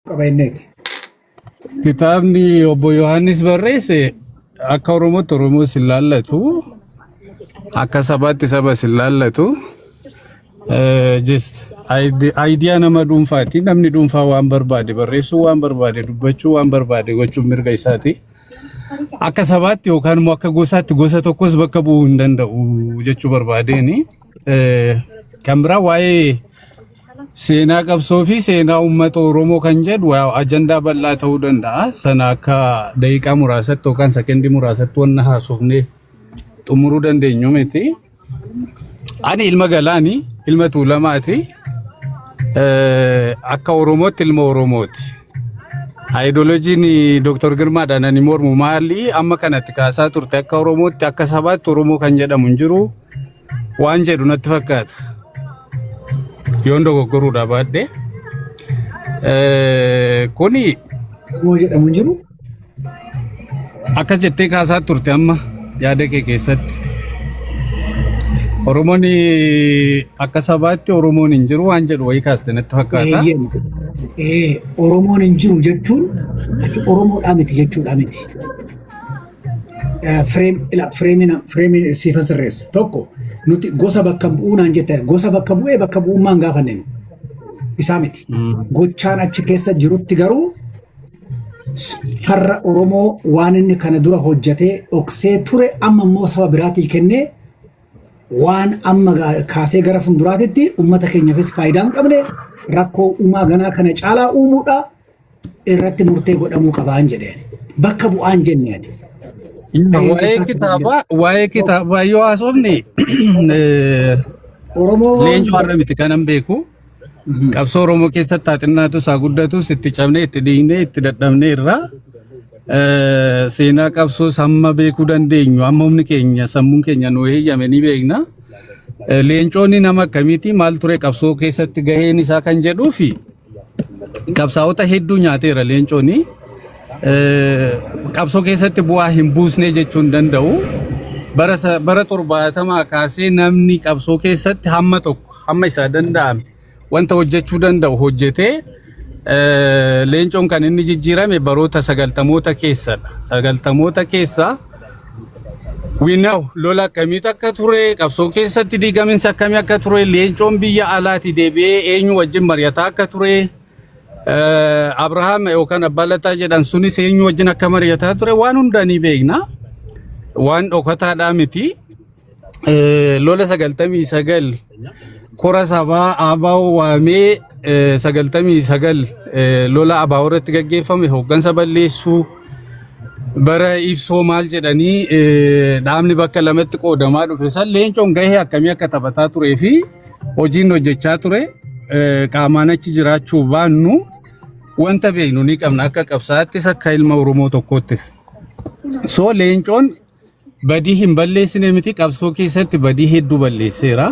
Qaba inneeti. Kitaabni obbo Yohaannis barreesse akka Oromootti Oromoo sin laallatu, akka sabaatti saba sin laallatu. Just idea nama dhuunfaati. Namni dhuunfaa waan barbaade barreessuu, waan barbaade dubbachuu, waan barbaade gochuun mirga isaati. Akka sabaatti yookaan immoo akka gosaatti gosa tokkos bakka bu'uu hin danda'u jechuu barbaadeeni. Kan biraa waa'ee seenaa qabsoo fi seenaa uummata Oromoo kan jedhu ajandaa bal'aa ta'uu danda'a. Sana akka daqiiqaa muraasatti yookaan sekendii muraasatti wanna haasofnee xumuruu dandeenyu miti. Ani ilma galaani, ilma Tuulamaati. Akka Oromootti ilma Oromooti. Ayidooloojiin Dr. Girmaadhaan ani mormu maali? Amma kanatti kaasaa turte, akka Oromootti, akka sabaatti Oromoo kan jedhamu hin jiru waan jedhu natti fakkaata. Yoon dogoggoruudha baadhee. Kuni Oromoo jedhamu hin jiru. Akkas jettee kaasaa turte amma yaada kee keessatti. Oromoon akka sabaatti Oromoon hin jiru waan jedhu wayii kaaste natti fakkaata. Eeyyeen. Oromoon hin jiru jechuun ati Oromoodhaa miti jechuudha miti. Frame siifa sirreessa. Tokko, nuti gosa bakka bu'uu naan jette, gosa bakka bu'ee bakka bu'ummaan gaafanne nu. Isaa miti. Gochaan achi keessa jirutti garuu farra Oromoo waan inni kana dura hojjetee dhoksee ture amma immoo saba biraatii kennee waan amma kaasee gara fuulduraatitti uummata keenyaafis faayidaa hin qabne, rakkoo uumaa ganaa kana caalaa uumuudha irratti murtee godhamuu qabaan jedheen. Bakka bu'aan jenneen. Waa'ee kitaabaa yoo haasofne, Oromoo Leencoo har'a miti kanan beeku. Qabsoo Oromoo keessatti haa xinnaatus haa guddatus itti cabnee, itti dhiignee, itti dadhabnee irraa seenaa qabsoos hamma beekuu dandeenyu, hamma humni keenya, sammuun keenya nu eeyyame ni beekna. Leencoonni nama akkamiiti, maal ture qabsoo keessatti gaheen isaa kan jedhuu fi qabsaa'ota hedduu nyaateera leencooni. Qabsoo keessatti bu'aa hin buusne jechuu hin danda'u. Bara 70 kaasee namni qabsoo keessatti hamma tokko, hamma isaa danda'ame, wanta hojjechuu danda'u hojjetee, leencoon kan inni jijjiirame baroota 90moota keessadha. 90moota keessa we know lola akkamiitu akka ture, qabsoo keessatti diigaminsi akkamii akka ture, leencoon biyya alaati deebi'ee eenyu wajjin mari'ataa akka ture, Abrahaam yookaan Abbaa Lataa jedhan sunis eenyu wajjin akka mari'ataa ture waan hundaa ni beekna. Waan dhokataadhaa miti. Lola 99 kora sabaa ABO waamee, 99 lola ABO irratti gaggeeffame hooggansa balleessuu, bara ibsoo maal jedhanii dhaabni bakka lamatti qoodamaa dhufe san leencoon gahee akkamii akka taphataa turee fi hojiin hojjechaa ture, qaamaan achi jiraachuu baannu wanta beeknu ni qabna, akka qabsaa'attis akka ilma Oromoo tokkoottis. So leencoon badii hin balleessine miti, qabsoo keessatti badii hedduu balleesseera.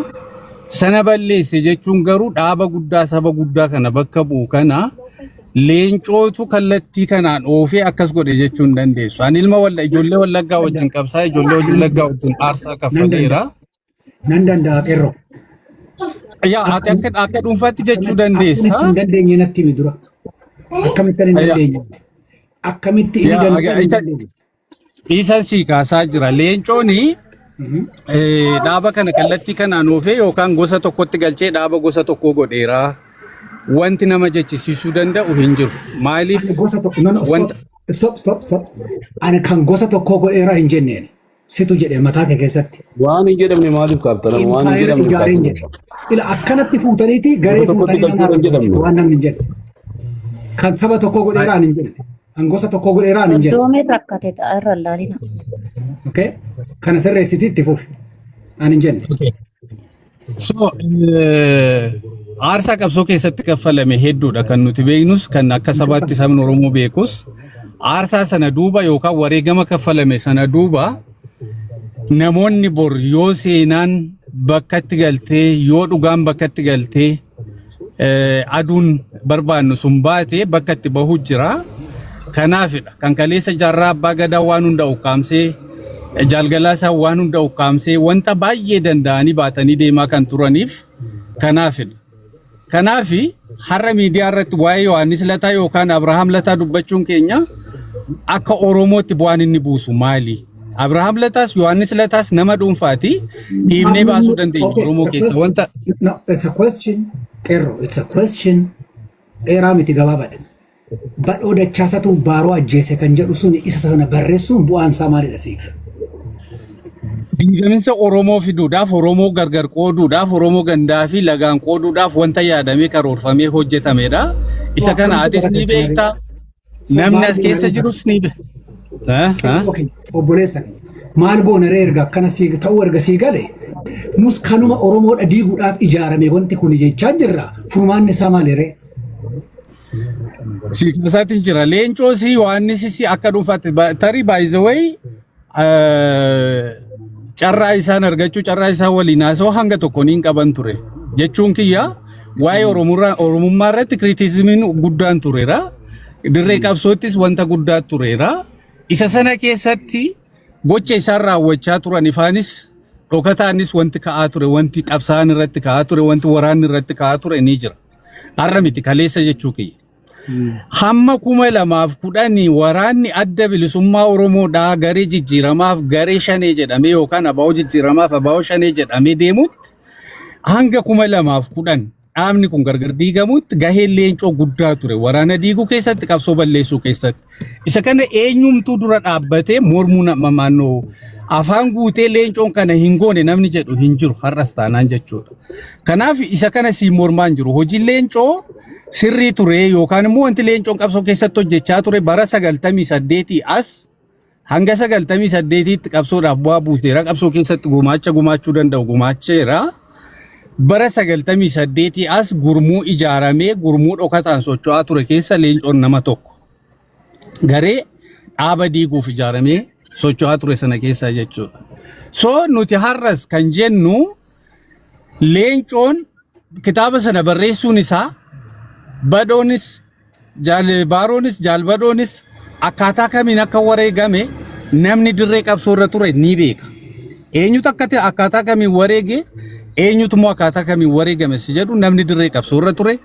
Sana balleesse jechuun garuu dhaaba guddaa, saba guddaa kana bakka bu'u kana leencootu kallattii kanaan oofee akkas godhe jechuu hin dandeessu. Ani ilma walla ijoollee Wallaggaa wajjin qabsaa, ijoollee Wallaggaa wajjin aarsaa kaffaleera. Nan danda'a, qeerroo. Yaa, ati akka dhuunfaatti jechuu dandeessa. Akkamitti hin dandeenye natti himi dura. Akkamitti hin dandeenye? Akkamitti inni danda'e hin dandeenye? Isan sii kaasaa jira. Leencooni dhaaba kana kallattii kanaan oofee yookaan gosa tokkotti galchee dhaaba gosa tokkoo godheera. Wanti nama jechisiisuu danda'u hin jiru. Maaliif Ani gosa tokko, no, no, stop, wanta stop, stop, stop. Ani kan gosa tokkoo godheera hin jenneen. Situ jedhe mataa kee keessatti. Waan hin jedhamne maaliif kaafta? Nama waan hin Impaayera jedhamne ijaareen kaafta. jedhe. Ila akkanatti fuutaniiti garee Gosa tokkotti fuutanii nama galchuudha hin arrabsitu jedhamne. waan namni hin jedhe. Kan saba tokkoo godheera ani hin jenne. Kan gosa tokkoo godheera ani hin jenne. Soddoomee rakkate ta'a irra laalina. Okay? Kana sirreessiti itti fufi. Ani hin jenne. Okay. So, aarsaa qabsoo keessatti kaffalame hedduudha kan nuti beeknus, kan akka sabaatti sabni Oromoo beekus. Aarsaa sana duuba yookaan wareegama kaffalame sana duuba namoonni bor yoo seenaan bakkatti galtee, yoo dhugaan bakkatti galtee, aduun barbaannu sun baate bakka itti bahu jira. Kanaafidha kan kaleessa jaarraa abbaa gadaa waan hunda ukkaamsee, jaalgalaasaa waan hunda ukkaamsee, wanta baay'ee danda'anii baatanii deemaa kan turaniif kanaafidha. Kanaafi har'a miidiyaa irratti waa'ee Yohaannis Lataa yookaan Abrahaam Lataa dubbachuun keenya akka Oromootti bu'aan inni buusu maali? Abrahaam Lataas Yohaannis Lataas nama dhuunfaati, dhiibnee baasuu dandeenya Oromoo The keessa. question, Wanta no, it's a question. Qeerroo, it's a question. Dheeraa miti, gabaabaadha. Badhoo Dachaasatu Baaroo ajjeese kan jedhu sun, isa sana barreessuun bu'aan isaa maalidha siif? Diigaminsa Oromoo fiduudhaaf, Oromoo gargar qooduudhaaf, Oromoo gandaa fi lagaan qooduudhaaf wanta yaadamee karoorfamee hojjetamedha. Isa kana Akkamitti atis ni bara beekta. So Namni maal as keessa goona? jirus ni beeka. Okay, obboleessa keenya. Maal goona ree erga akkana sii ta'uu, erga sii gale, nus kanuma Oromoodha diiguudhaaf ijaarame wanti kun jechaa jirra. Furmaanni isaa maali ree? Si keessaatiin jira. Leencoos Yohaannisis akka dhuunfaatti tarii, by the way, carraa isaan argachuu, carraa isaan waliin haasa'uu hanga tokko niin qaban ture. Jechuun kiyya, waa'ee Oromummaa irratti criticismiin guddaan tureera. Dirree qabsoottis wanta guddaa tureera. Isa sana keessatti gocha isaan raawwachaa turan ifaanis dhokataanis wanti ka'aa ture, wanti qabsaa'an irratti ka'aa ture, wanti waraanni irratti ka'aa ture ni jira. Har'a miti, kaleessa jechuu kiyya. Hamma 2010 waraanni Adda Bilisummaa Oromoodhaa garee jijjiiramaaf garee shanee jedhamee yookaan abaa'oo jijjiiramaaf abaa'oo shanee jedhamee deemutti, hanga 2010 dhaabni kun gargar diigamutti gaheen Leencoo guddaa ture waraana diiguu keessatti, qabsoo balleessuu keessatti. Isa kana eenyumtuu dura dhaabbatee mormuu nama maannoo afaan guutee Leencoon kana hin goone namni jedhu hin jiru har'as taanaan jechuudha. Kanaaf isa kana siin mormaan jiru. Hojiin Leencoo sirrii ture yookaan immoo wanti Leencoon qabsoo keessatti hojjechaa ture bara 98 as hanga 98tti qabsoodhaaf bu'aa buuseera. Qabsoo keessatti gumaacha gumaachuu danda'u gumaacheera. Bara 98 as gurmuu ijaaramee, gurmuu dhokataan socho'aa ture keessa Leencoon nama tokko. Garee dhaaba diiguuf ijaaramee socho'aa ture sana keessa jechuudha. So nuti har'as kan jennu, Leencoon kitaaba sana barreessuun isaa, Badhoonis Baaroonis Jaalbadhoonis akkaataa kamiin akka wareegame namni dirree qabsoo irra ture ni beeka. Eenyutu akka ta'e, akkaataa kamiin wareege, eenyutu immoo akkaataa kamiin wareegame si jedhu, namni dirree qabsoo irra ture,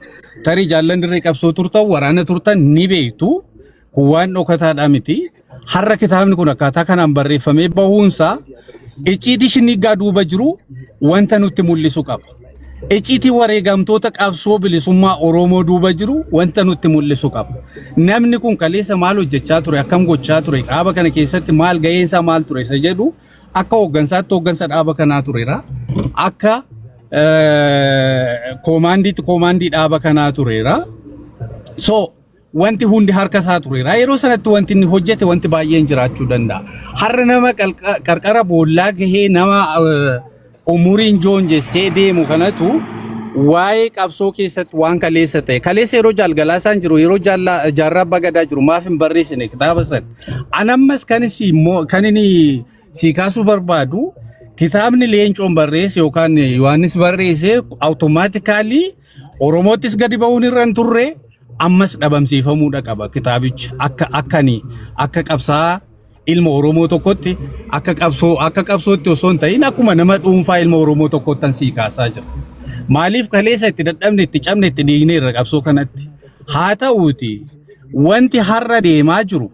tarii jaallan dirree qabsoo turtan, waraana turtan ni beektu. Kun waan dhokataadhaa miti. Har'a kitaabni kun akkaataa kanaan barreeffamee bahuunsaa icciitii shinniiggaa duuba jiru wanta nutti mul'isu qaba. Icciitii wareegamtoota qabsoo bilisummaa Oromoo duuba jiru wanta nutti mul'isu qaba. Namni kun kaleessa maal hojjechaa ture, akkam gochaa ture, dhaaba kana keessatti maal gaheensaa maal ture isa jedhu, akka hooggansaatti hooggansa dhaaba kanaa tureera. Akka koomaandiitti koomaandii dhaaba kanaa tureera. So wanti hundi harka isaa tureera. Yeroo sanatti wanti inni hojjete wanti baay'een jiraachuu danda'a. Har'a nama qarqara boollaa gahee, nama umuriin joonjessee deemu kanatu waa'ee qabsoo keessatti waan kaleessa ta'e. Kaleessa yeroo jaalgalaasaan jiru, yeroo Jaarraa Abbaa Gadaa jiru maaf hin barreessine kitaaba sana? Anammas kan inni si kaasuu barbaadu, kitaabni Leencoon barreesse yookaan Yohaannis barreesse automatically Oromoottis gadi ba'uun irra hin turre, ammas dhabamsiifamuudha qaba kitaabichi. Akka akkani akka qabsaa ilma Oromoo tokkotti, akka qabsoo, akka qabsootti osoo hin ta'in, akkuma nama dhuunfaa ilma Oromoo tokkotti sii kaasaa jira. Maaliif, kaleessa itti dadhabne, itti cabne, itti dhiigne irra qabsoo kanatti. Haa ta'uuti, wanti har'a deemaa jiru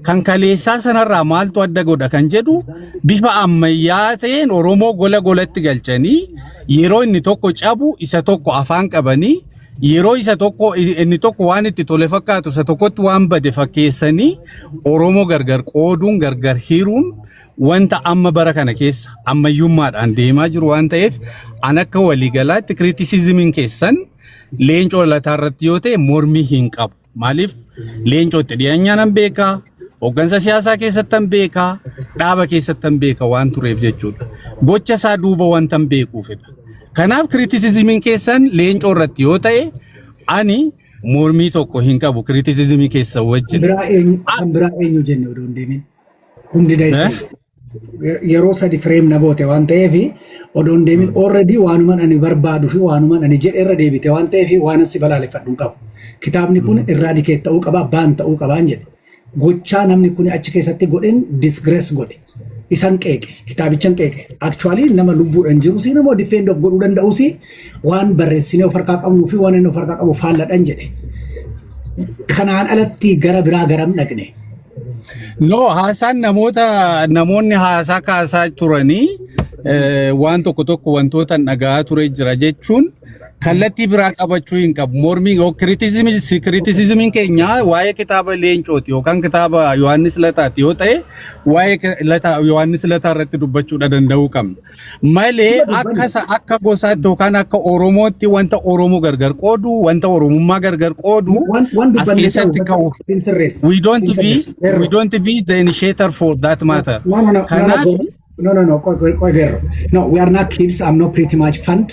kan kaleessaa sanarraa maaltu adda godha kan jedhu, bifa ammayyaa ta'een Oromoo gola golatti galchanii, yeroo inni tokko cabu isa tokko afaan qabanii, yeroo isa tokko inni tokko waan itti tole fakkaatu isa tokkotti waan bade fakkeessanii, Oromoo gargar qooduun, gargar hiruun wanta amma bara kana keessa ammayyummaadhaan deemaa jiru waan ta'eef, an akka waliigalaatti criticismiin keessan Leencoo Lataa irratti yoo ta'e mormii hin qabu. Maaliif, Leencoo itti dhiyeenyaa nan beekaa, hooggansa siyaasaa keessatti nan beekaa, dhaaba keessatti nan beeka waan tureef jechuudha. Gocha isaa duuba wanta hin beekuufidha. Kanaaf criticismiin keessan Leencoo irratti yoo ta'e ani mormii tokko hin qabu criticismii keessan wajjin. Kan biraa eenyu jenne odoo hin deemin. Hundi daisee. Yeroo sadi frame na goote waan ta'eef, odoo hin deemin, already waanuman ani barbaaduu fi waanuman ani jedhe irra deebite waan ta'eef, waan si balaaleffadhu hin qabu. Kitaabni kun eradicate ta'uu qaba, ban ta'uu qabaan jedhe. Gochaa namni kun achi keessatti godhen disgrace godhe. Isan qeeqe, kitaabichan qeeqe. Actually nama lubbuudhaan jiru si nama defend of godhuu danda'u si waan barreessinee of harkaa qabnuu fi waan inni of harkaa qabu faalladhan jedhe. Kanaan alatti gara biraa garam dhaqne? No, haasaan namoonni haasaa kaasaa turanii waan tokko tokko wantoota dhaga'aa ture jira jechuun kallattii biraa qabachuu hin qabu. Mormii yoo criticismiin keenya waa'ee kitaaba Leencooti yookaan kitaaba Yohaannis Lataati yoo ta'e, waa'ee Yohaannis Lataa irratti dubbachuudha danda'uu qabna. Malee akka gosaatti yookaan akka Oromootti wanta Oromoo gargar qoodu, wanta Oromummaa gargar qoodu Waan as dubbanne keessatti ka'u. Sin sirreessa. We don't be we don't be the initiator for that matter. No, no, no, Kanaaf no, no, no, qoy, qoy, gerro. No, we are not kids. I'm not pretty much fund.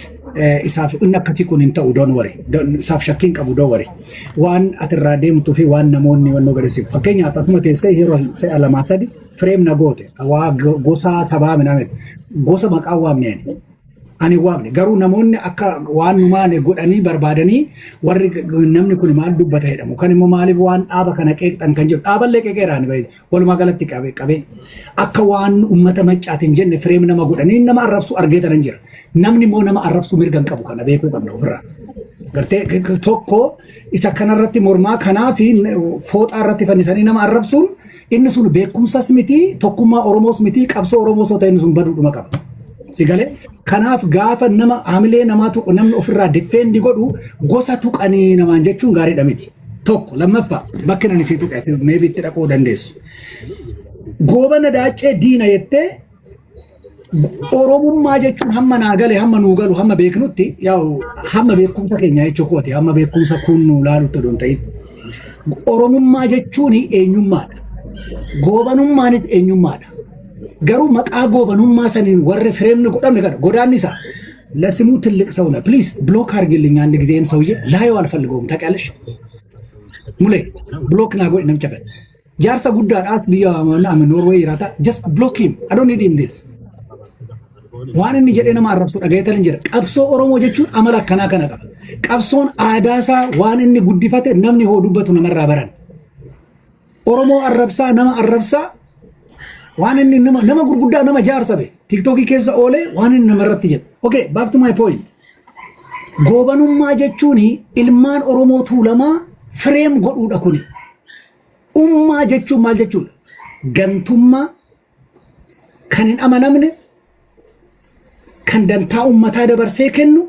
Isaaf inni akkasii kun hin ta'u, don't worry. Isaaf shakkiin qabu, don't worry. Waan atirraa deemtuu fi waan namoonni wannoo gadisiif. Fakkeenyaaf, asuma teessee yeroo si'a lamaa sadi frame na goote. Waa gosa sabaa miname. Gosa maqaa waamne ani. Ani waamne garuu namoonni akka waan numaane godhanii barbaadanii, warri namni kun maal dubbata jedhamu kan immoo maaliif waan dhaaba kana qeeqxan kan jedhu, dhaaballee qeeqeeraan bahe. Walumaa galatti qabe qabe akka waan ummata maccaatiin jenne frame nama godhanii nama arrabsu argeetanan jira. Namni immoo nama arrabsuu mirga hin qabu, kana beekuu qabna ofirraa. Gartee tokko isa kanarratti mormaa kanaa fi fooxaa irratti fannisanii nama arrabsuun, inni sun beekumsas miti, tokkummaa Oromoos miti, qabsoo Oromoos yoo ta'e inni sun baduudhuma qaba. Si galee? Kanaaf gaafa nama hamilee namaa tuqu, namni ofirraa defend godhu, gosa tuqanii namaan jechuun gaariidha miti. Tokko lammaffaa, bakki nani sii tuqe maybe itti dhaquu dandeessu. Goobana Daaccee diina jettee, Oromummaa jechuun hamma naa gale, hamma nuu galu, hamma beeknutti, yaa'u hamma beekumsa keenya jechuu kooti, hamma beekumsa kun nuu laalutti odoo hin ta'in. Oromummaa jechuun eenyummaadha. Goobanummaanis eenyummaadha. Garuu maqaa goobanummaa saniin warri frame godhamne kana godaanni isaa ለስሙ ትልቅ ሰው ነህ። Please block አድርግልኝ አንድ ጊዜ ይሄን ሰውዬ ላየው አልፈልገውም። ታውቂያለሽ ሙሌ፣ block naa godhi namicha kana. Jaarsa guddaadhaas biyya Norway jiraata. Just block him. I don't need him this. Waan inni jedhee nama arrabsu dhagayetan jira. Qabsoo Oromoo jechuun amala akkanaa kana qaba. Qabsoon aadaasaa waan inni guddifate namni hoo dubbatu namarraa baran. Oromoo arrabsaa, nama arrabsaa, waan inni nama gurguddaa, nama jaarsa be TikTokii keessa oolee waan inni namarratti jedhu. Okay, back to my point. Goobanummaa jechuun ilmaan Oromoo Tuulamaa frame godhuudha kuni. Ummaa jechuun maal jechuudha? Gantummaa, kan hin amanamne, kan dantaa ummataa dabarsee kennu,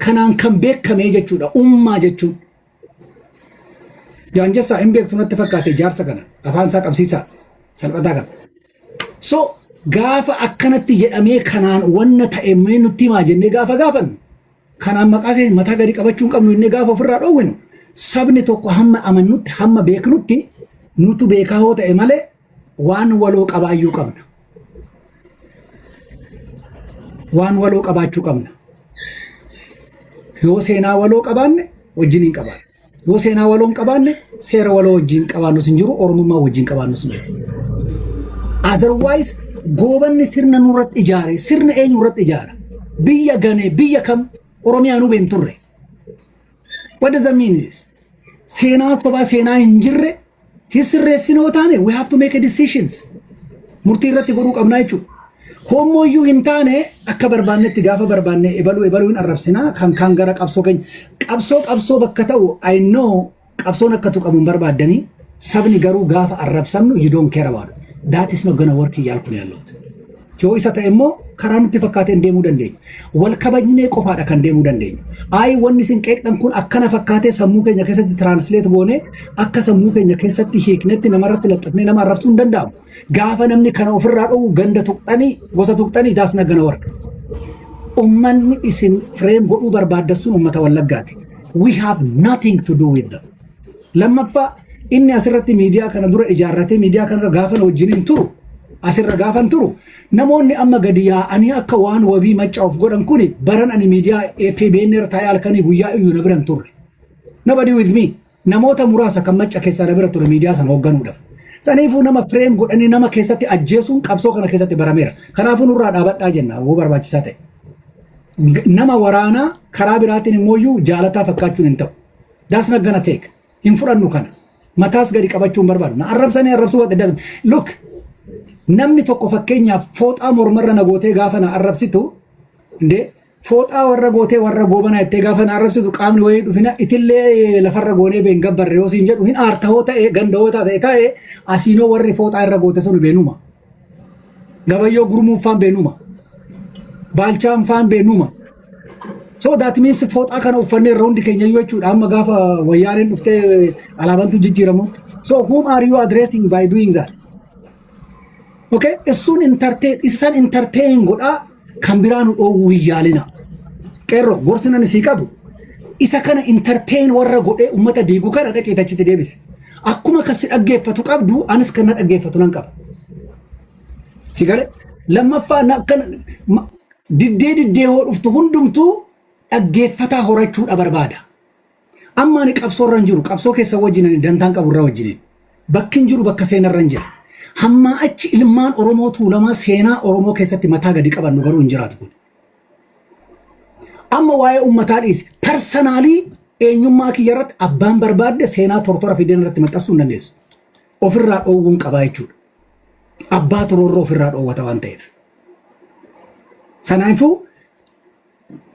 kanaan kan beekame jechuudha. Ummaa jechuun. Jaanjessaa hin beektu natti fakkaate jaarsa kana, afaan isaa qabsiisaa salphataa kana. So gaafa akkanatti jedhamee kanaan wanna ta'e mee nutti himaa jennee gaafa gaafannu, kanaan maqaa keenya mataa gadi qabachuu hin qabnu jennee gaafa ofirraa dhoowwinu, sabni tokko hamma amannutti, hamma beeknutti, nutu beekaa hoo ta'e malee waan waloo qabaayyuu qabna. Waan waloo qabaachuu qabna. Yoo seenaa waloo qabaanne wajjin hin qabaanne. Yoo seenaa waloo hin qabaanne, seera waloo wajjin qabaannus hin jiru, Oromummaa wajjin qabaannus hin jiru. Otherwise goobanni sirna nurratti ijaare, sirna eenyu irratti ijaara? Biyya ganee biyya kam Oromiyaa nu been turre. What does that mean is seenaa sobaa, seenaa hin jirre hin sirreessinoo taane, we have to make a decisions. Murtii irratti godhuu qabnaa jechuudha. Hommooyyuu hin taane akka barbaannetti gaafa barbaanne ebaluu ebaluu hin arrabsinaa, kan kaan gara qabsoo keenya qabsoo bakka ta'u. I know qabsoon akka tuqamu hin barbaaddanii, sabni garuu gaafa arrabsamnu you don't care about it. That is not gonna work እያልኩ ነው ያለሁት። Yoo isa ta'e immoo karaa nutti fakkaateen deemuu dandeenya. Wal kabajnee qofaadha kan deemuu dandeenya. Ayi, wanni isin qeeqxan kun akkana fakkaatee sammuu keenya keessatti translate goonee, akka sammuu keenya keessatti hiiknetti namarratti laxxafnee nama arrabsuu hin danda'amu. Gaafa namni kana ofirraa dhoowwu, ganda tuqxanii, gosa tuqxanii, that's not gonna work. Ummanni isin frame godhuu barbaaddan sun ummata Wallaggaati. We have nothing to do with them. Lammaffaa, inni asirratti miidiyaa kana dura ijaarratee, miidiyaa kanarra gaafa wajjin hin turu, asirra gaafan turu, namoonni amma gadi yaa'anii akka waan wabii maccaa of godhan kuni, baran ani miidiyaa FBN irra taa'ee halkanii guyyaa iyyuu na bira hin turre. Nobody with me. Namoota muraasa kan macca keessaa na bira ture miidiyaa sana hoogganuudhaaf. Saniifuu nama frame godhanii nama keessatti ajjeesuun qabsoo kana keessatti barameera. Kanaafuu nurraa dhaabadhaa jenna yoo barbaachisaa ta'e. Nama waraanaa karaa biraatiin immoo jaalataa fakkaachuun hin ta'u. That's not gonna take. Hin fudhannu kana. Mataas gadi qabachuu hin barbaadu. Na arrabsanii arrabsuu what it doesn't. Look, Namni tokko fakkeenyaaf fooxaa mormarra na gootee gaafa na arrabsitu, indee fooxaa warra gootee warra Goobanaa jettee gaafa na arrabsitu, qaamni wayii dhufina itillee lafarra goonee been gabbarre yoo siin jedhu hin aarta hoo ta'e, ganda hoo ta'e asiinoo warri fooxaa irra goote sun beenuma. Gabayyoo Gurmuun faan beenuma. Baalchaan faan beenuma. So that means fooxaa kana uffannee irra hundi keenya iyyuu jechuudha. Amma gaafa wayyaaneen dhuftee alaabantu jijjiiramu. So whom are you addressing by doing that? Okay, እሱን entertain isan entertain godhaa kan biraa nu dhoowwuu hin yaalina. Qeerroo, gorsi nani sii qabu isa kana entertain warra godhee ummata diigu kana dhaqee achitti deebise. Akkuma kan si dhaggeeffatu qabdu, anis kan na dhaggeeffatu nan qaba. Si galee lammaffaa akkan diddee diddee hoo dhuftu hundumtuu dhaggeeffataa horachuudha barbaada. Amma ani qabsoo irra hin jiru. Qabsoo keessa wajjin ani dantaan qabu irra wajjiniin. Bakki hin jiru bakka seenarra hin jira. Hammaa achi ilmaan Oromoo Tuulamaa seenaa Oromoo keessatti mataa gadi qabannu garuu hin jiraatu kun. Amma waa'ee uummataa dhiisi. Personally eenyummaa kiyya irratti abbaan barbaadde seenaa tortora fideen irratti maxxansuu hin dandeessu. Ofirraa dhoowwuun qabaa jechuudha. Abbaa toroorroo ofirraa dhoowwata waan ta'eef. Sanaafuu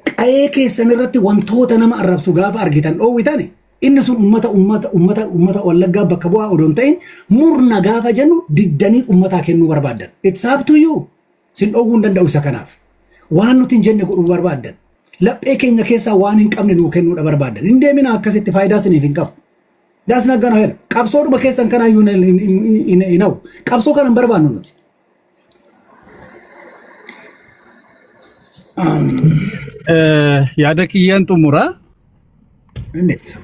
qa'ee keessan irratti wantoota nama arrabsu gaafa argitan dhoowwitan, inni sun ummata Wallaggaa bakka bu'aa odoo hin ta'in murna gaafa jennu diddanii ummataa kennuu barbaaddan. It's up to you. Sin dhoowwuu hin danda'u isa kanaaf. Waan nuti hin jenne godhuu barbaaddan. Laphee keenya keessaa waan hin qabne nuu kennuudha barbaaddan. Hin deemina, akkasitti faayidaa isiniif hin qabu. That's not gonna help. Qabsoodhuma keessan kanaayyuu hin hawwu. Qabsoo kana hin barbaannu nuti. Yaada kiyyaan xumura. Innis.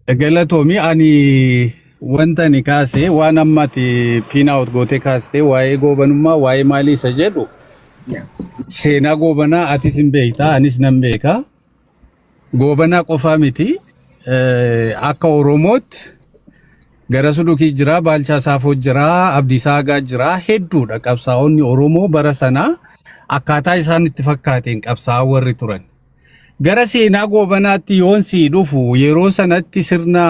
Galatoomi, ani wanta ani kaase waan amma ati pin out gootee kaaste, waa'ee Goobanummaa, waa'ee maalii isa jedhu, seenaa Goobanaa atis hin beektaa, anis nan beeka. Goobanaa qofaa miti, akka Oromootti gara Sudukii jira, Baalchaa Saafoo jira, Abdiisaa Agaa jira, hedduudha qabsaa'onni Oromoo bara sanaa akkaataa isaan itti fakkaateen qabsaa'aa warri turan. Gara seenaa Goobanaatti yoon sii dhufu, yeroo sanatti sirna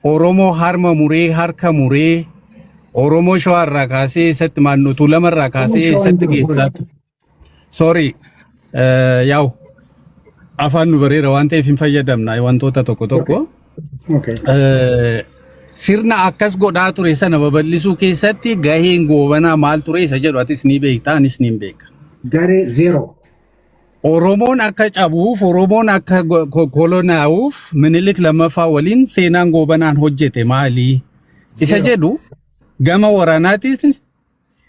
Oromoo harma muree, harka muree, Oromoo Shawaarraa kaasee eessatti, maannoo Tuulamarraa kaasee Shawaan eessatti jiru, geessaa. Sorry, yaa'u afaan nu bareera waan ta'eef hin fayyadamna wantoota tokko tokko. Sirna akkas godhaa ture sana babal'isuu keessatti gaheen Goobanaa maal ture isa jedhu atis ni beekta, anis ni beeka. Garee zero. Oromoon akka cabuuf, Oromoon akka kolonaa'uuf Minilik lammaffaa waliin seenaan Goobanaan hojjete maali? Isa Zero. jedhu gama waraanaatis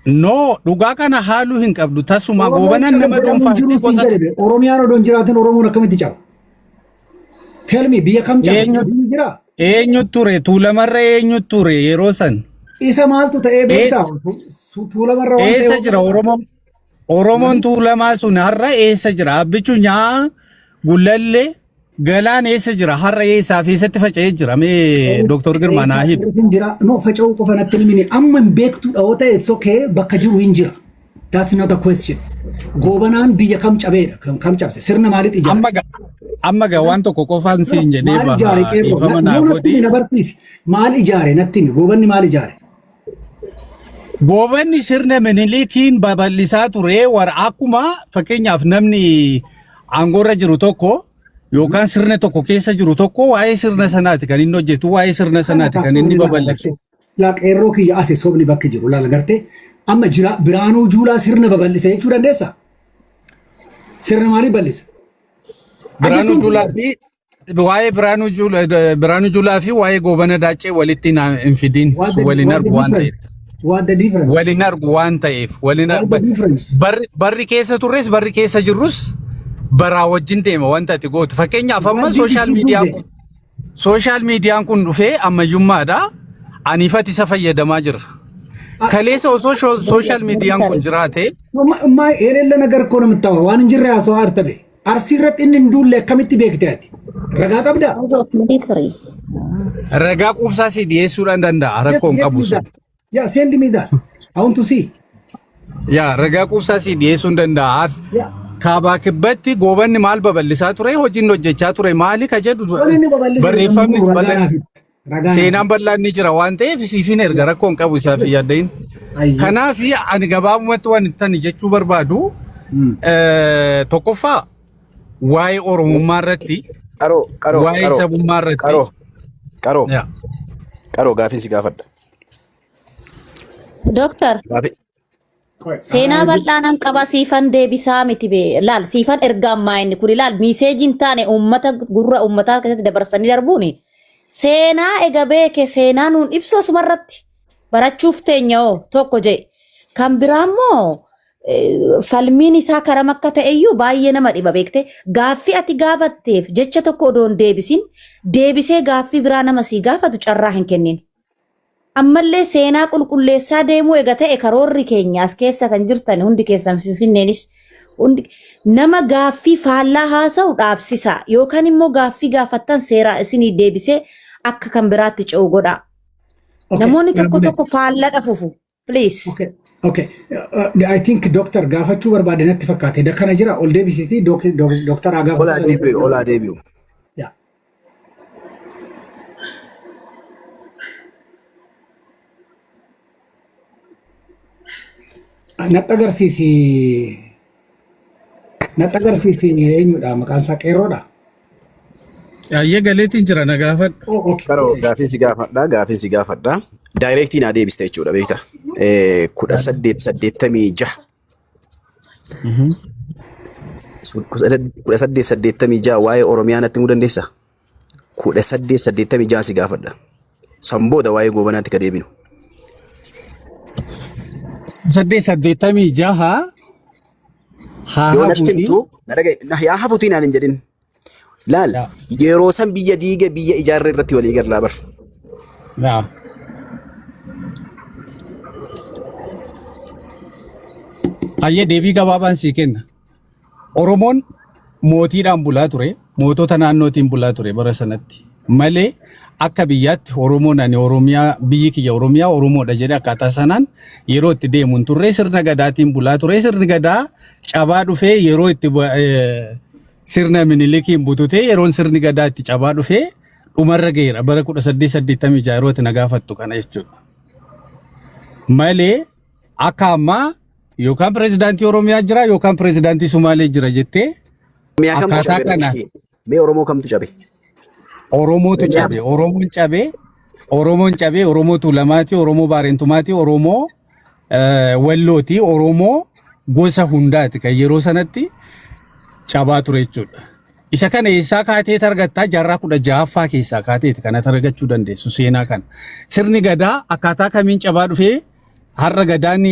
no dhugaa kana haaluu hin qabdu tasuma. Oromoon Goobanaan caba nama jedhamu hin dhuunfaatti jiru siin gosa jedhe. Oromiyaan odoo hin jiraatin Oromoon akkamitti caba? Tell me, biyya kam caba? Eenyu Biyyi jira? eenyu ture Tuulamarra? Eenyu ture yeroo san? Isa maaltu ta'ee beektaa? Tuulamarra waan ta'e Eessa jira Oromoon? Oromoon Tuulamaa sun har'a eessa jira? Abbichuu nyaa Gullallee Galaan eessa jira? Har'a eessaa fi eessatti faca'ee jira? Mee Dooktor Girmaa naa himi. Hin jira. No, faca'uu qofa natti hin himini. Amma hin beektuudha yoo ta'e, it's okay, bakka jiru hin jira. That's not a question. Goobanaan biyya kam cabeedha? Kam cabse? Sirna maaliit ijaare? Amma ga waan tokko qofaan siin jedhee Maal baha, ijaare, qeerroo? dhiifama naa Natti himi, godhi. na barsiisi. Maal ijaare natti himi. Goobanni maal ijaare? Goobanni sirna Minilikiin babal'isaa ture warra akkuma fakkeenyaaf namni aangoorra jiru tokko yookaan sirna tokko keessa jiru tokko waa'ee sirna sanaati kan inni hojjetu, waa'ee sirna sanaati kan inni babal'isu. Laa, qeerroo kiyya, ase sobni bakki jiru laala gartee amma jira Biraanuu Juulaa sirna babal'ise jechuu dandeessaa? Sirna maalii bal'ise? Biraanuu Juulaa fi waa'ee Biraanuu Juulaa fi waa'ee Goobana Daacee walitti hin fidin, waliin argu waan ta'eef. What the difference? Waliin argu waan ta'eef waliin What the difference? Barri keessa turres, barri keessa jirrus baraa wajjin deema wanta ati gootu. Fakkeenyaaf amma social media kun, social mediaan kun dhufee ammayyummaadha. Aniifati isa fayyadamaa jira. Kaleessa osoo social mediaan kun jiraate Ma የሌለ ነገር እኮ ነው የምታወራው። Waan hin jirre haasawaa artabe. Arsii irratti inni hin duulle akkamitti beekte ati? Ragaa qabdaa? Of military. Ragaa quubsaa si dhiyeessuudhaan danda'a, rakkoo hin qabu sun. Yeah, send me that. I want to see. Yaa, ragaa quubsaa si dhiyeessuu hin danda'a. Yeah. Kaabaa kibbatti Goobanni maal babal'isaa ture, hojiin hojjechaa ture maali ka jedhu Waan inni babal'ise barreeffamni ragaa naaf himi. Ragaa naaf seenaan bal'aan ni jira waan ta'eef siifin erga, rakkoo hin qabu isaaf hin yaaddayin. Ayyee. Kanaaf ani gabaabumatti waan itti jechuu barbaadu tokkoffaa waa'ee Oromummaa irratti Qaroo, qaroo, waa'ee qaroo, sabummaa irratti qaroo, qaroo, Yaa. qaroo gaafii si gaafadha. Dooktar, Gaafii. seenaa bal'aa nan qaba siifan deebisaa miti bee laal siifan erga ammaa inni kun ilaal miiseejiin taane uummata gurra uummataa keessatti dabarsanii darbuuni seenaa ega beeke seenaa nuun ibsu asumarratti barachuuf teenya hoo tokko jedhe kan biraa immoo falmiin isaa karam akka ta'eyyuu baay'ee nama dhiba beekte gaaffii ati gaafatteef jecha tokko odoo hin deebisin deebisee gaaffii biraa nama sii gaafatu carraa hin kennin. Ammallee seenaa qulqulleessaa deemuu ega ta'e karoorri keenya as keessa kan jirtan hundi keessan Finfinneenis hundi nama gaaffii faallaa haasa'u dhaabsisaa yookaan immoo gaaffii gaafattan seeraa isinii deebisee akka kan biraatti ce'u godhaa. Okay. Namoonni tokko tokko faallaa dhafufu. Please. Okay. Okay. I think doctor gaafachuu barbaade natti fakkaate. Kana jira ol deebisitii doctor haa gaafatu Olaa sanii. deebi'u, olaa deebi'u. Yeah. Natti agarsiisi. Natti agarsiisi eenyudha maqaan isaa qeerroodha. Ayyee galeetiin jira na gaafadhu. Oh, okay. Qaroo Okay. gaafii si gaafadha, gaafii si gaafadha. Daayireektii naa deebiste jechuudha beekta. 1886. 1886 waa'ee Oromiyaa natti himuu dandeessaa? 1886 si gaafadha. San booda waa'ee goobanaatti ka deebinu. 886 haa Yoo natti hafuuti. himtu, na dhaga'i, yaa hafuutii naan hin jedhin. Laal, Yaa. yeroo san biyya diige biyya ijaarre irratti walii gallaa bar. Yaa. Ayyee deebii gabaabaan sii kenna. Oromoon mootiidhaan bulaa ture, mootota naannootiin bulaa ture bara sanatti. Malee akka biyyaatti Oromoon ani Oromiyaa biyyi kiyya Oromiyaa Oromoodha jedhee akkaataa sanaan yeroo itti deemu hin turre sirna gadaatiin bulaa ture. Sirni gadaa cabaa dhufee yeroo itti sirna minilikiin bututee yeroon sirni gadaa itti cabaa dhufee dhumarra ga'eera bara 1886 yeroo itti na gaafattu kana jechuudha. Malee akka ammaa yookaan pirezidaantii Oromiyaa jira yookaan pirezidaantii Sumaalee jira jettee Oromiyaa kamtu akkaataa cabe? kana Mee Oromoo kamtu cabe? Oromootu cabe. Oromoon cabe. Oromoon cabe. Oromoo Tuulamaati. Oromoo Baarentumaati. Oromoo Wallooti. Oromoo gosa hundaati kan yeroo sanatti cabaa ture jechuudha. Isa kana eessaa kaatee argattaa jaarraa 16ffaa keessaa kaateeti kanatti argachuu dandeessu seenaa kana. Sirni gadaa akkaataa kamiin cabaa dhufee har'a gadaan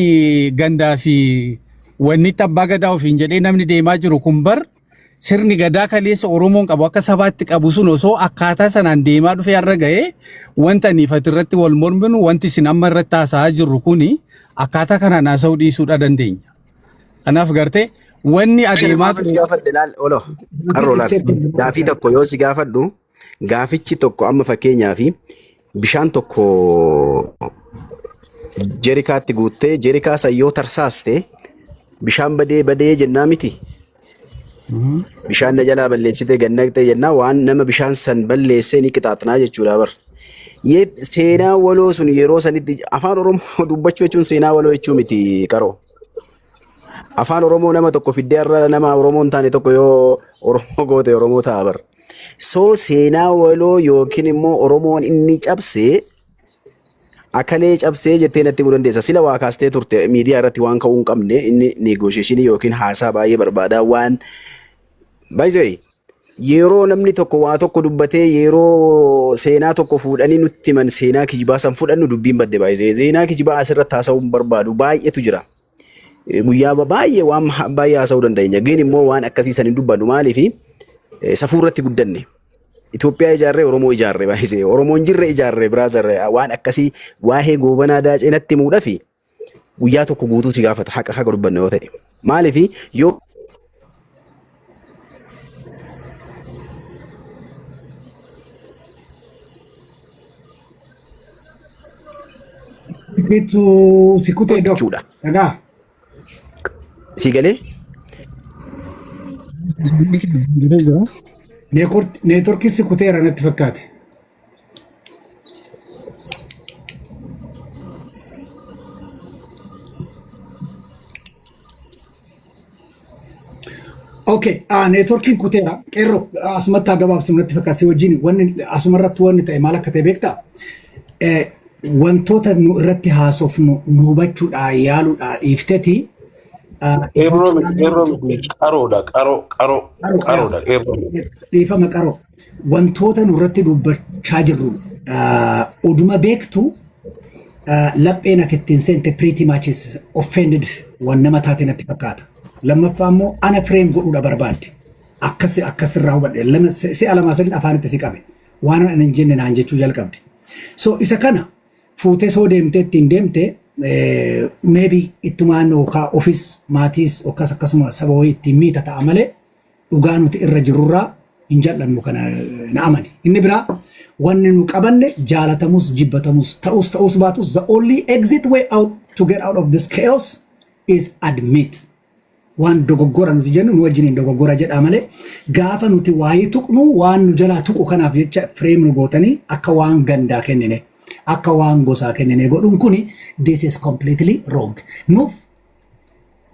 gandaa fi wanni itti abbaa gadaa ofiin jedhee namni deemaa jiru kun bar sirni gadaa kaleessa Oromoon qabu akka sabaatti qabu sun osoo akkaataa sanaan deemaa dhufee har'a ga'ee wanta ani ifati irratti wal morminu wanti isin amma irratti haasa'aa jirru kuni akkaataa kanaan haasa'uu dhiisuudha dandeenya. Kanaaf gartee wanni adeemaa Gaafa si ture gaafadhe laal olo qarroo laal gaafii tokko yoo si gaafadhu gaafichi tokko amma fakkeenyaa fi bishaan tokko jerikaatti guuttee jerikaa san yoo tarsaaste bishaan badee badee jennaa miti. Bishaan na jalaa balleessitee gad naqxee jennaa waan nama bishaan san balleessee ni qixaaxnaa jechuudha bar. Seenaa waloo sun yeroo sanitti afaan Oromoo dubbachuu jechuun seenaa waloo jechuu miti qaroo. Afaan Oromoo nama tokko fiddee har'a nama Oromoo hin taane tokko yoo Oromoo goote Oromoo ta'a bar. So seenaa waloo yookiin immoo Oromoon inni cabsee akalee cabsee jettee natti himuu dandeessa. Sila waa kaastee turte miidiyaa irratti waan ka'uu hin qabne inni negoosheeshinii yookiin haasaa baay'ee barbaadaa waan by the way yeroo namni tokko waa tokko dubbatee yeroo seenaa tokko fuudhanii nutti himan seenaa kijibaa san fudhannu dubbiin badde baay'ee seenaa kijibaa asirratti haasa'uu hin barbaadu baay'eetu jira. Guyyaa baay'ee waan baay'ee haasa'uu dandeenya. Gin immoo waan akkasii san hin dubbannu maaliif safuu irratti guddanne. Itoophiyaa ijaarree Oromoo ijaarre baay'ee Oromoon jirre ijaarre brother waan akkasii waa'ee goobanaa daacee natti himuudhafi guyyaa tokko guutuu si gaafata haqa haqa dubbanne yoo ta'e. Maaliif yoo Sikitu sikutee dok. jechuudha. Dhagaa. Si galee Neetworkii sikuteera natti fakkaate. Okay, neetworkiin kuteera. Qeerroo asumatti haa gabaabsinu natti fakkaata. Si wajjin wanni asumarratti wanni ta'e maal akka ta'e beektaa? Wantoota nu irratti haasofnu nu hubachuudhaa yaaluudhaa dhiifteti. Qeerroo miti, qeerroo miti, qaroodha, qaroo, qaroo, Qaroo, qaroodha, qeerroo miti. Dhiifama qaroo. Wantoota nu irratti dubbachaa jirru oduma beektu lapheen ati ittiin seente pretty much is offended waan nama taate natti fakkaata. Lammaffaa immoo ana frame godhuudha barbaadde. Akkas akkasirraa hubadhe. Lama si'a lamaa sadiin afaanitti si qabe. Waan ani hin jenne naan jechuu jalqabde. So isa kana fuutee soo deemtee ittiin deemte, maybe ittumaan yookaan ofis maatiis yookaas akkasuma saba wayii ittiin miita ta'a malee dhugaa nuti irra jirrurraa hin jal'annu, kana na amani. Inni biraa wanni nu qabanne jaalatamus jibbatamus ta'us ta'us baatus, the only exit way out to get out of this chaos is admit. Waan dogoggora nuti jennu nu wajjin hin dogoggora jedhaa malee gaafa nuti waayii tuqnu waan nu jalaa tuqu kanaaf jecha frame nu gootanii akka waan gandaa kennine, akka waan gosaa kennine godhuun kuni, this is completely wrong. Nuuf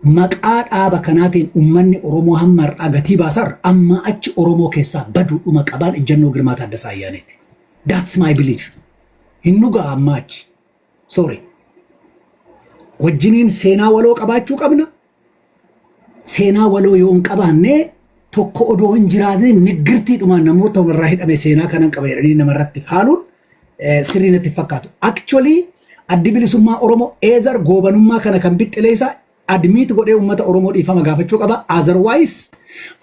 maqaa dhaaba kanaatiin ummanni Oromoo hamma har'aa gatii baasar amma achi Oromoo keessaa baduudhuma qabaan ejjennoo Girmaa Taaddasaa Ayyaaneeti. That's my belief. Hin dhugaa amma achi. Sorry. Wajjiniin seenaa waloo qabaachuu qabna. Seenaa waloo yoo hin qabaanne tokko odoo hin jiraatin niggirtiidhumaan namoota irraa hidhame seenaa kanan qaba jedhanii namarratti faaluun sirrii natti fakkaatu. Actually, Addi Bilisummaa Oromoo eezar goobanummaa kana kan bixxileessa admit godhee uummata Oromoo dhiifama gaafachuu qaba. Otherwise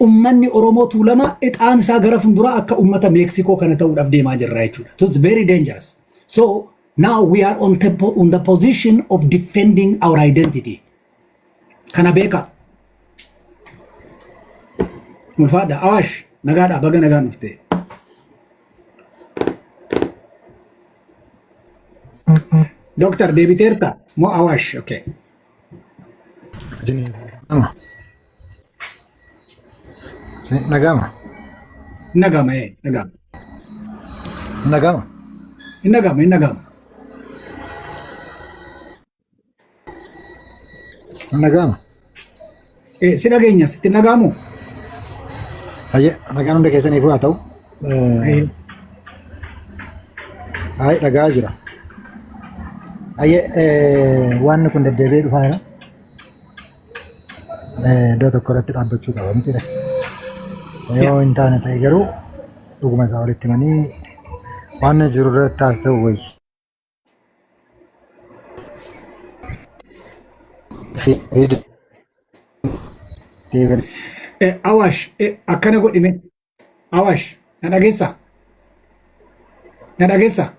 uummanni Oromoo Tuulamaa ixaan isaa gara fuulduraa akka uummata Meeksikoo kana ta'uudhaaf deemaa jirra jechuudha. So it's very dangerous. So now we are on the position of defending our identity. Kana beekaa. Ulfaadha. Awaash, nagaadha, baga nagaan dhufte. Dooktar, deebiteerta moo Awaash? Okay. Isin nama. Isin nagama. Nagama nagama. Nagama. Hin nagama, hin nagama. Nagama. Si dhageenya, sitti nagamu? Hayyee, nagaan hunda keessaniifuu haa ta'u. Hayi, dhagaa jira. Hayyee, waan kun deddeebi'ee dhufaa jira. Iddoo tokko irratti dhaabbachuu qaba miti. Yoo hin taane ta'e garuu dhuguma isaa walitti himanii waan jiru irratti taasisuu wayyi. Awaash, akkana godhime. Awaash, na dhageessaa? Na dhageessaa?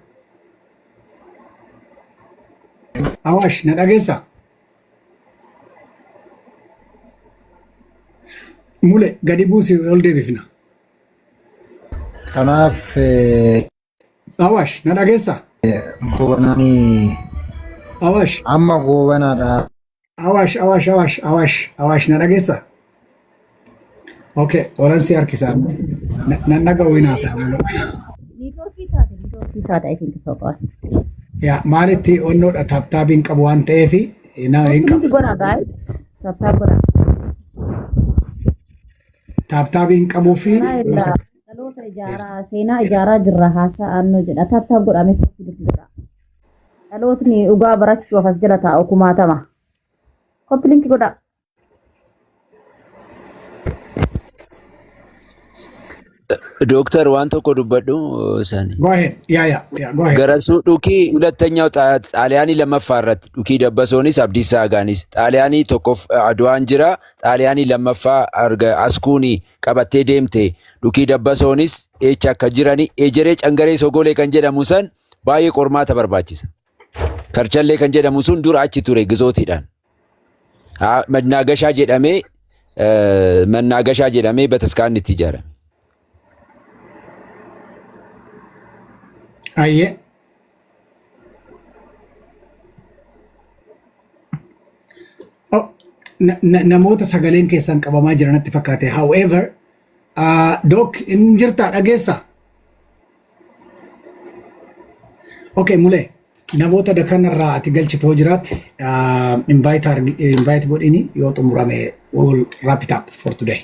Awaash, na dhageessaa? Mule gadi buusi, ol deebifna. Sanaaf Awaash, na dhageessaa? Goobanaan Awaash. Amma goobanaadha. Awaash, Awaash, Awaash, Awaash, Awaash, na dhageessaa? Okay, oransi harkisaa. Na dhaga'u hin haasa'a. Niitoorkii taate, niitoorkii taate, I think so. Yaa, maalitti onnoodha, tap tapiin qabu waan ta'eef na hin qabu. Copy godhaa, guys. Tap tap godhaa. Tap tapiin qabuu fi Seenaa irraa dhaloota ijaaraa, seenaa ijaaraa jirra haasaa aannoo jedha. Tap tap godhaa, copy godhaa. Dhalootni dhugaa barachuuf as jala taa'u kumaatama. Copy link godhaa. Dooktar, waan tokko dubbadhu isaanii. Go ahead. Yeah. Go ahead. Garasuu dhukii ሁለተኛው xaaliyaanii lammaffaa irratti dhukii dabbasoonis Abdiisaa Agaanis xaaliyaanii tokkoof Adwaan jira, xaaliyaanii lammaffaa arga askuuni qabattee deemte. Dhukii dabbasoonis eecha akka jirani ejeree cangaree sogolee kan jedhamu san baay'ee qormaata barbaachisa. Karchallee kan jedhamu sun dura achi ture gizootiidhaan. Mannaagashaa jedhamee, mannaagashaa jedhamee bataskaanni itti ijaarame. Ayyee. Oh, namoota sagaleen keessan qabamaa jiranatti fakkaate. However, Doc, hin jirtaa, dhageessaa? Okay, Mule. Namoota dakanarraa ati galchitoo jiraatti invite godhini, yoo xumurame we will wrap it up for today.